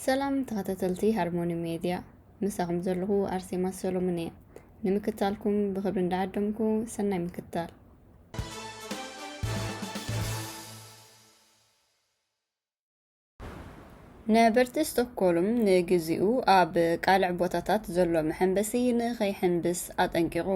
ሰላም ተኸታተልቲ ሃርሞኒ ሜድያ፣ ምሳኹም ዘለኹ ኣርሴማ ሰሎሞን እየ። ንምክታልኩም ብኽብሪ እንዳዓደምኩ፣ ሰናይ ምክታል። ነበርቲ ስቶክሆልም ንግዚኡ ኣብ ቃልዕ ቦታታት ዘሎ መሐንበሲ ንኸይሕንብስ ኣጠንቂቑ።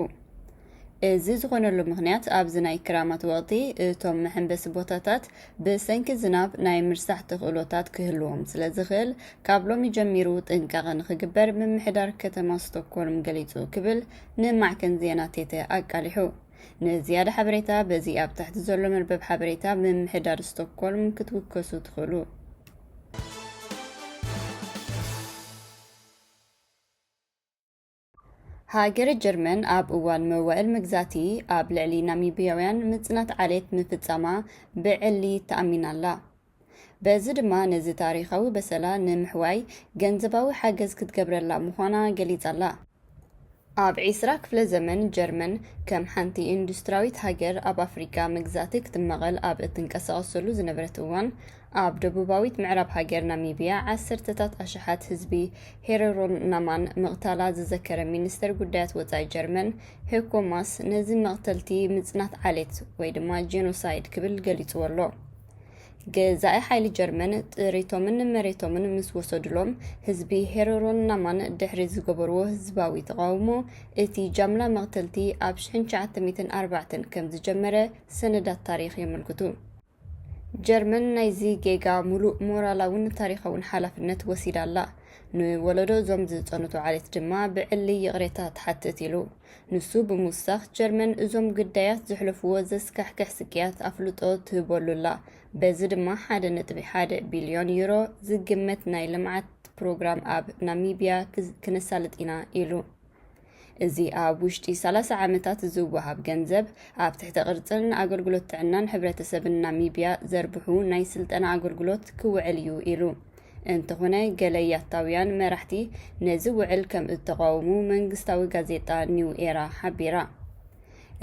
እዚ ዝኾነሉ ምኽንያት፣ ኣብዚ ናይ ክራማት ወቕቲ እቶም መሐንበሲ ቦታታት ብሰንኪ ዝናብ ናይ ምርሳሕ ተኽእሎታት ክህልዎም ስለ ዝኽእል፣ ካብ ሎሚ ጀሚሩ ጥንቃቐ ንኽግበር ምምሕዳር ከተማ ስቶክሆልም ገሊጹ ክብል ንማዕከን ዜና ቴተ ኣቃሊሑ። ንዝያዳ ሓበሬታ በዚ ኣብ ታሕቲ ዘሎ መርበብ ሓበሬታ ምምሕዳር ስቶክሆልም ክትውከሱ ትኽእሉ። ሃገረ ጀርመን ኣብ እዋን መዋእል መግዛእቲ ኣብ ልዕሊ ናሚብያውያን ምጽናት ዓሌት ምፍጻማ ብዕሊ ተኣሚና ኣላ። በዚ ድማ ነዚ ታሪኻዊ በሰላ ንምሕዋይ ገንዘባዊ ሓገዝ ክትገብረላ ምዃና ገሊጻ ኣላ። ኣብ ዒስራ ክፍለ ዘመን ጀርመን ከም ሓንቲ ኢንዱስትራዊት ሃገር ኣብ ኣፍሪቃ መግዛእቲ ክትመቐል ኣብ እትንቀሳቐሰሉ ዝነበረት እዋን፣ ኣብ ደቡባዊት ምዕራብ ሃገር ናሚብያ ዓሰርተታት ኣሽሓት ህዝቢ ሄረሮን ናማን ምቕታላ ዝዘከረ ሚኒስተር ጉዳያት ወጻኢ ጀርመን ሄኮ ማስ ነዚ መቕተልቲ ምጽናት ዓሌት ወይ ድማ ጄኖሳይድ ክብል ገሊጽዎ ኣሎ። ገዛኢ ሓይሊ ጀርመን ጥሪቶምን መሬቶምን ምስ ወሰዱሎም፣ ህዝቢ ሄረሮን ናማን ድሕሪ ዝገበርዎ ህዝባዊ ተቓውሞ፣ እቲ ጃምላ መቕተልቲ ኣብ ሽሕን ትሽዓተ ሚእትን ኣርባዕተን ከም ዝጀመረ ሰነዳት ታሪኽ የመልክቱ። ጀርመን ናይዚ ጌጋ ሙሉእ ሞራላውን ታሪኻውን ሓላፍነት ወሲዳ ኣላ። ንወለዶ እዞም ዝጸንቱ ዓሌት ድማ ብዕሊ ይቕሬታ ትሓትት ኢሉ። ንሱ ብምውሳኽ፣ ጀርመን እዞም ግዳያት ዘሕለፍዎ ዘስካሕክሕ ስቅያት ኣፍልጦ ትህበሉ ኣላ። በዚ ድማ ሓደ ነጥቢ ሓደ ቢልዮን ዩሮ ዝግመት ናይ ልምዓት ፕሮግራም ኣብ ናሚብያ ክዝ-፣ ክነሳልጥ ኢና ኢሉ። እዚ ኣብ ውሽጢ ሰላሳ ዓመታት ዝወሃብ ገንዘብ፣ ኣብ ትሕተ ቅርጽን ኣገልግሎት ጥዕናን ሕብረተሰብን ናሚብያ ዘርብሑ ናይ ስልጠና ኣገልግሎት ክውዕል እዩ ኢሉ። እንተኾነ፣ ገለ ያታውያን መራሕቲ ነዚ ውዕል ከም እተቓወሙ መንግስታዊ ጋዜጣ ኒው ኤራ ሓቢራ።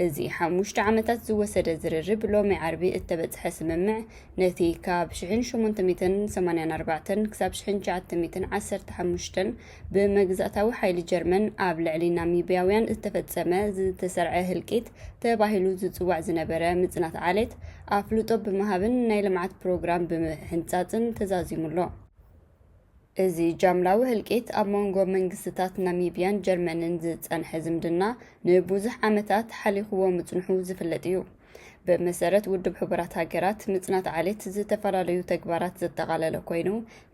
እዚ ሓሙሽተ ዓመታት ዝወሰደ ዝርርብ፣ ሎሚ ዓርቢ እተበጽሐ ስምምዕ፣ ነቲ ካብ ሽሕን ሸሞንተ ሚእትን ሰማንያን ኣርባዕተን ክሳብ ሽሕን ትሽዓተ ሚእትን ዓሰርተ ሓሙሽተን ብመግዛእታዊ ሓይሊ ጀርመን ኣብ ልዕሊ ናሚብያውያን እተፈጸመ ዝተሰርዐ ህልቂት ተባሂሉ ዝጽዋዕ ዝነበረ ምጽናት ዓሌት፣ ኣፍልጦ ብምሃብን ናይ ልምዓት ፕሮግራም ብምሕንጻጽን ተዛዚሙ ኣሎ። እዚ ጃምላዊ ህልቂት፣ ኣብ መንጎ መንግስትታት ናሚብያን ጀርመንን ዝጸንሐ ዝምድና ንብዙሕ ዓመታት ሓሊኽዎ ምጽንሑ ዝፍለጥ እዩ። ብመሰረት ውድብ ሕቡራት ሃገራት፣ ምጽናት ዓሌት ዝተፈላለዩ ተግባራት ዘጠቓለለ ኮይኑ፣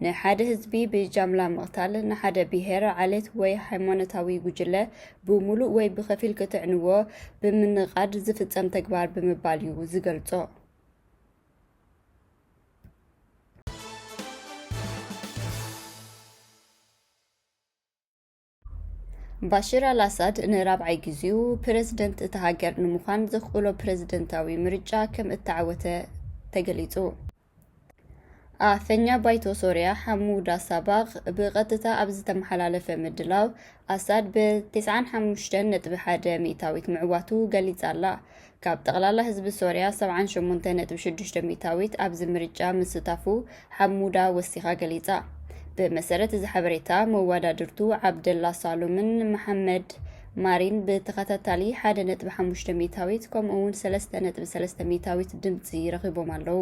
ንሓደ ህዝቢ ብጃምላ ምቕታል፣ ንሓደ ብሄር፣ ዓሌት ወይ ሃይማኖታዊ ጉጅለ ብምሉእ ወይ ብኸፊል ክትዕንዎ ብምንቓድ ዝፍጸም ተግባር ብምባል እዩ ዝገልጾ። ባሽር ኣልኣሳድ ንራብዓይ ግዜኡ ፕረዚደንት እታ ሃገር ንምዃን ዘኽእሎ ፕረዚደንታዊ ምርጫ ከም እተዓወተ ተገሊጹ። ኣፈኛ ባይቶ ሶርያ ሓሙዳ ሳባቕ ብቐጥታ ኣብ ዝተመሓላለፈ ምድላው፣ ኣሳድ ብ-ተስዓን ሓሙሽተን ነጥቢ ሓደ ሚእታዊት ምዕዋቱ ገሊጻ ኣላ። ካብ ጠቕላላ ህዝቢ ሶርያ፣ ሰብዓን ሸሞንተ ነጥቢ ሽዱሽተ ሚእታዊት ኣብዚ ምርጫ ምስታፉ ሓሙዳ ወሲኻ ገሊጻ። ብመሰረት እዚ ሓበሬታ፣ መወዳድርቱ ዓብደላ ሳሎምን መሓመድ ማሪን ብተኸታታሊ ሓደ ነጥቢ ሓሙሽተ ሚእታዊት፣ ከምኡ እውን ሰለስተ ነጥቢ ሰለስተ ሚእታዊት ድምጺ ረኺቦም ኣለዉ።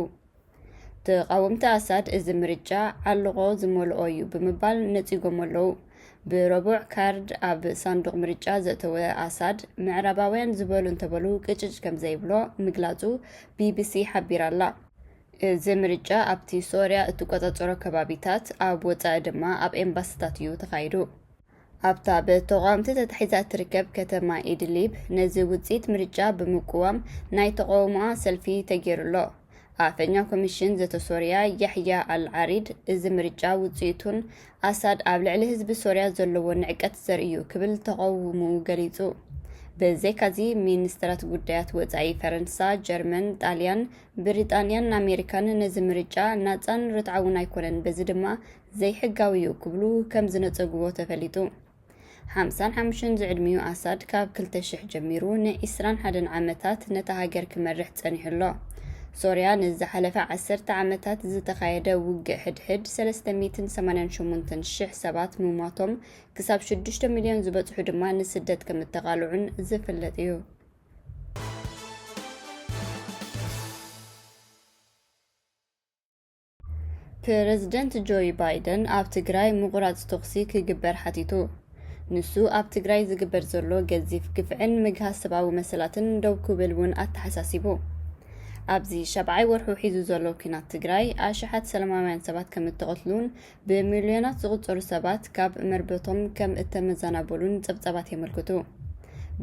ተቓወምቲ ኣሳድ፣ እዚ ምርጫ ዓልቖ ዝመልኦ እዩ ብምባል ነጺጎም ኣለዉ። ብረቡዕ ካርድ ኣብ ሳንዱቕ ምርጫ ዘእተወ ኣሳድ፣ ምዕራባውያን ዝበሉ እንተበሉ ቅጭጭ ከም ዘይብሎ ምግላጹ ቢቢሲ ሓቢራ ኣላ። እዚ ምርጫ ኣብቲ ሶርያ እትቆጻጸሮ ከባቢታት፣ ኣብ ወጻኢ ድማ ኣብ ኤምባሲታት እዩ ተኻይዱ። ኣብታ ብተቓወምቲ ተታሒዛ እትርከብ ከተማ ኢድሊብ፣ ነዚ ውጽኢት ምርጫ ብምቅዋም ናይ ተቓውሞኣ ሰልፊ ተገይሩ ኣሎ። ኣፈኛ ኮሚሽን ዘተ ሶርያ ያሕያ ኣልዓሪድ፣ እዚ ምርጫ ውጽኢቱን ኣሳድ ኣብ ልዕሊ ህዝቢ ሶርያ ዘለዎ ንዕቀት ዘርኢ እዩ ክብል ተቓውሞኡ ገሊጹ። ብዘይካዚ፣ ሚኒስተራት ጉዳያት ወጻኢ ፈረንሳ፣ ጀርመን፣ ጣልያን፣ ብሪጣንያን ኣሜሪካን ነዚ ምርጫ ናጻን ርትዓውን ኣይኮነን፣ በዚ ድማ ዘይሕጋዊ እዩ ክብሉ ከም ዝነጸግዎ ተፈሊጡ። ሓምሳን ሓሙሽተን ዝዕድሚኡ ኣሳድ፣ ካብ ክልተ ሽሕ ጀሚሩ ንዒስራን ሓደን ዓመታት ነታ ሃገር ክመርሕ ጸኒሑ ኣሎ። ሶርያ፣ ንዝሓለፈ ዓሰርተ ዓመታት ዝተኻየደ ውግእ ሕድሕድ ሰለስተ ሚእትን ሰማንያን ሸሞንተን ሽሕ ሰባት ምሟቶም፣ ክሳብ ሽዱሽተ ሚልዮን ዝበጽሑ ድማ ንስደት ከም እተቓልዑን ዝፍለጥ እዩ። ፕረዚደንት ጆይ ባይደን ኣብ ትግራይ ምቑራጽ ተኹሲ ክግበር ሓቲቱ። ንሱ ኣብ ትግራይ ዝግበር ዘሎ ገዚፍ ግፍዕን ምግሃስ ሰብኣዊ መሰላትን ደው ክብል እውን ኣተሓሳሲቡ። ኣብዚ ሻብዓይ ወርሑ ሒዙ ዘሎ ኲናት ትግራይ፣ ኣሽሓት ሰላማውያን ሰባት ከም እተቐትሉን ብሚልዮናት ዝቑጸሩ ሰባት ካብ መርበቶም ከም እተመዛናበሉን ጸብጻባት የመልክቱ።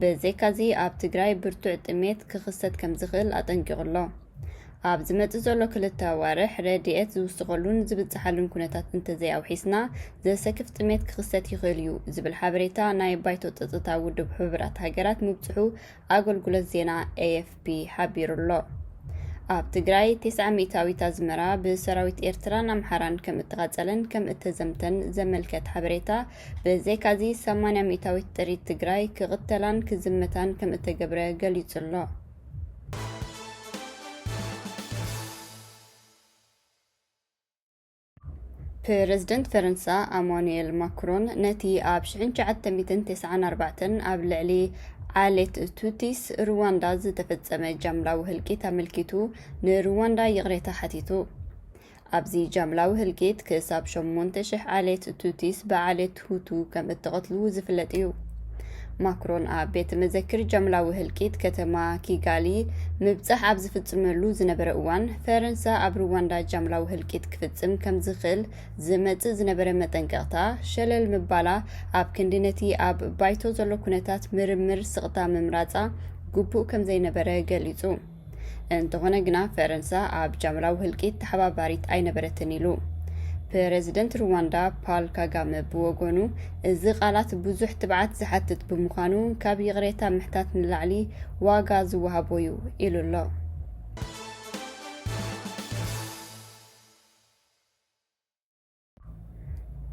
ብዘይካዚ፣ ኣብ ትግራይ ብርቱዕ ጥሜት ክኽሰት ከም ዝኽእል ኣጠንቂቑ ኣሎ። ኣብ ዝመጽእ ዘሎ ክልተ ኣዋርሕ፣ ረድኤት ዝውስኸሉን ዝብጽሓሉን ኩነታት እንተዘይኣውሒስና፣ ዘሰክፍ ጥሜት ክኽሰት ይኽእል እዩ ዝብል ሓበሬታ ናይ ባይቶ ጸጥታ ውድብ ሕቡራት ሃገራት ምብጽሑ ኣገልግሎት ዜና ኤ ኤፍ ፒ ሓቢሩ ኣሎ። ኣብ ትግራይ፣ ተስዓ ሚእታዊት ኣዝመራ ብሰራዊት ኤርትራን ኣምሓራን ከም እተቓጸለን ከም እተዘምተን ዘመልከት ሓበሬታ፣ ብዘይካዚ፣ ሰማንያ ሚእታዊት ጥሪት ትግራይ ክቕተላን ክዝመታን ከም እተገብረ ገሊጹ ኣሎ። ፕረዚደንት ፈረንሳ ኣማኑኤል ማክሮን፣ ነቲ ኣብ ሽሕን ትሽዓተ ሚእትን ተስዓን ኣርባዕተን ኣብ ልዕሊ ዓሌት ቱቲስ ሩዋንዳ ዝተፈጸመ ጃምላዊ ህልቂት ኣመልኪቱ፣ ንሩዋንዳ ይቕሬታ ሓቲቱ። ኣብዚ ጃምላዊ ህልቂት፣ ክሳብ ሸሞንተ ሽሕ ዓሌት ቱቲስ ብዓሌት ሁቱ ከም እተቐትሉ ዝፍለጥ እዩ። ማክሮን፣ ኣብ ቤተ መዘክር ጃምላዊ ህልቂት ከተማ ኪጋሊ ምብጻሕ ኣብ ዝፍጽመሉ ዝነበረ እዋን፣ ፈረንሳ ኣብ ሩዋንዳ ጃምላዊ ህልቂት ክፍጽም ከም ዝኽእል ዝመጽእ ዝነበረ መጠንቀቕታ ሸለል ምባላ፣ ኣብ ክንዲ ነቲ ኣብ ባይቶ ዘሎ ኩነታት ምርምር ስቕታ ምምራጻ ግቡእ ከም ዘይነበረ ገሊጹ። እንተኾነ ግና፣ ፈረንሳ ኣብ ጃምላዊ ህልቂት ተሓባባሪት ኣይነበረትን ኢሉ። ፕረዚደንት ሩዋንዳ ፓል ካጋመ ብወገኑ፣ እዚ ቃላት ብዙሕ ትብዓት ዝሓትት ብምዃኑ፣ ካብ ይቕሬታ ምሕታት ንላዕሊ ዋጋ ዝወሃቦ እዩ ኢሉ ኣሎ።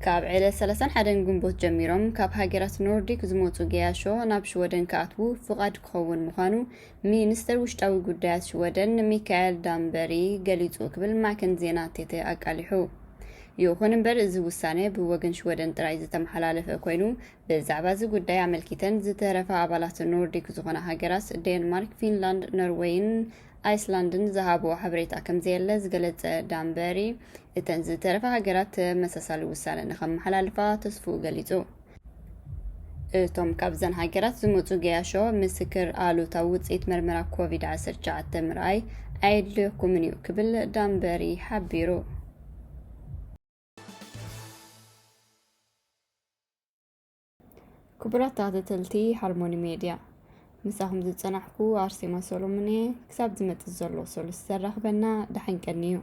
ካብ ዕለት ሰላሳን ሓደን ግንቦት ጀሚሮም፣ ካብ ሃገራት ኖርዲክ ዝመጹ ገያሾ ናብ ሽወደን ክኣትዉ ፍቓድ ክኸውን ምዃኑ፣ ሚኒስተር ውሽጣዊ ጉዳያት ሽወደን ሚካኤል ዳምበሪ ገሊጹ ክብል ማዕከን ዜና ቴተ ኣቃሊሑ። ይኹን እምበር፣ እዚ ውሳነ ብወገን ሽወደን ጥራይ ዝተመሓላለፈ ኮይኑ፣ ብዛዕባ እዚ ጉዳይ ኣመልኪተን ዝተረፋ ኣባላት ኖርዲክ ዝኾና ሃገራት ዴንማርክ፣ ፊንላንድ፣ ኖርዌይን ኣይስላንድን ዝሃብኦ ሓበሬታ ከም ዘየለ ዝገለጸ ዳምበሪ፣ እተን ዝተረፋ ሃገራት ተመሳሳሊ ውሳነ ንኸመሓላልፋ ተስፍኡ ገሊጹ። እቶም ካብዘን ሃገራት ዝመጹ ገያሾ፣ ምስክር ኣሉታዊ ውጽኢት መርመራ ኮቪድ ዓሰርተ ትሽዓተ ምርኣይ ኣየድልየኩምን እዩ ክብል ዳምበሪ ሓቢሩ። ክቡራት ተኸታተልቲ ሃርሞኒ ሜድያ፣ ምሳኹም ዝጸናሕኩ ኣርሴማ ሰሎሞን እየ። ክሳብ ዝመጽእ ዘሎ ሰሉስ ዘራኽበና፣ ደሓን ቀንዩ።